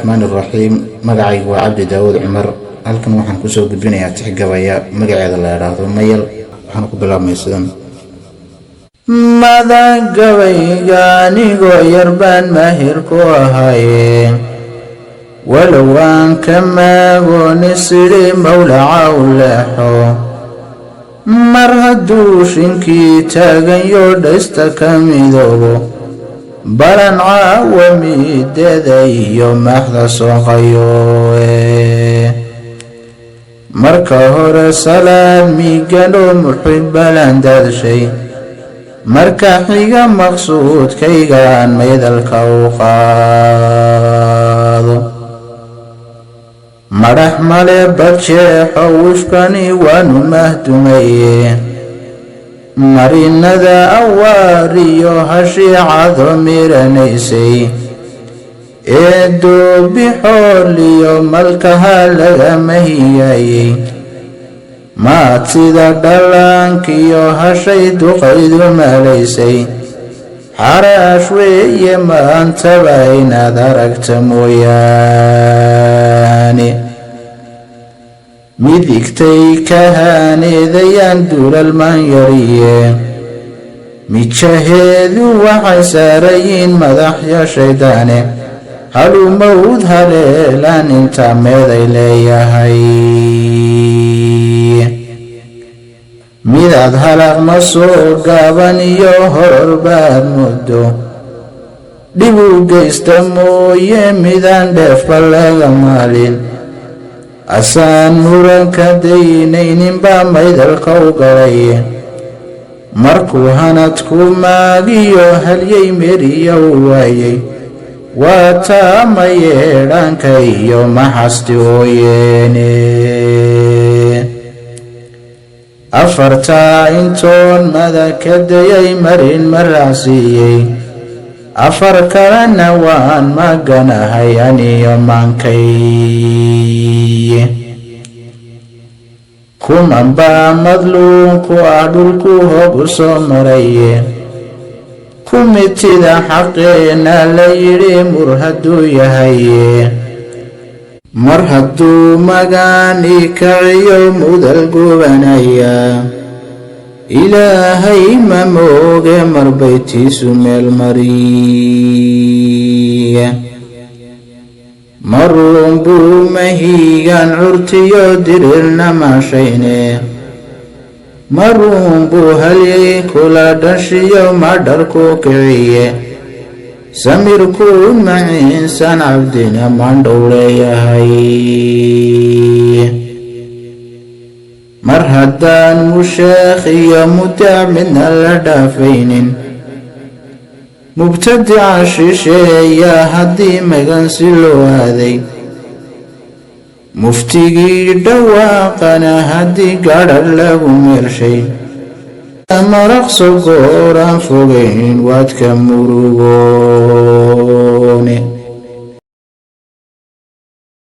Raxmaan iraxiim. Magacaygu waa Cabdi Daawuud Cumar. Halkan waxaan kusoo gudbinayaa tixgabaya magaceeda la idhaahdo Mayal. Waxaan ku bilaabmay sidan: Madagabayga anigoo yarbaan maahir ku ahaye, walow aan ka maagooni sidhi mawlaca u leexo. Mar hadduu shinkii taaganyo dhaysta ka midoobo, balan caawa mideeda iyo maaxda sooqayo. Marka hore salaad miganoo muxibalan daadshay, marka xiga maqsuudkaygaan maydalka u qaado. Madhax male badjeexo wifkani waanu mahdumaye, marinada awaariyo hashiicado miranaysay ee doobi xooliyo malkaha lagama hiyaayey. Maad sida dhallaankiyo hashay duqaydu maalaysay, xaraash weeye maantaba inaad aragta mooyaane. Midigtay ka haaneedayaan duulalmaan yariye, mijaheedu waxay saarayiin madaxya shaydaane, haluu mawd haleelaan intaa meeday leeyahay. Midaad halaq ma soo gaaban iyo horor baad muddo dhib u geysta mooye, midaan dheefba laga maalin, asaan muranka daynayninbaa maydalka u galay. Markuu hanadku maagiyo halyay meriya u waayey, waa taama yeedhaanka iyo maxasti ooyeene. Afartaa intoon mada ka dayay marin ma raacsiiyey, afar kalena waan maganahay aniyo maankay. Kuman baa madluunku ah dhulku hoog u soo maraye, kumitida xaqeenna la yidhi mur hadduu yahaye. Mar hadduu magaani kaciyo mudal gubanaya, Ilaahay ma mooge marbaytiisu meel mariya. Maruun buu mahiigan curtiyo dirirna maashayne, maruun buu halyay kula dhashiyo madharku kiciye. Samirkuun maciinsan cabdina mandhow leeyahay. Mar haddaan musheekh iyo mudaac midna la dhaafaynin, mubtadica shisheeya haddii magansi loo aaday, muftigii dhawaaqana haddii gadhadh lagu meelshay, maraqso gooraan fogayn waad ka murugoone.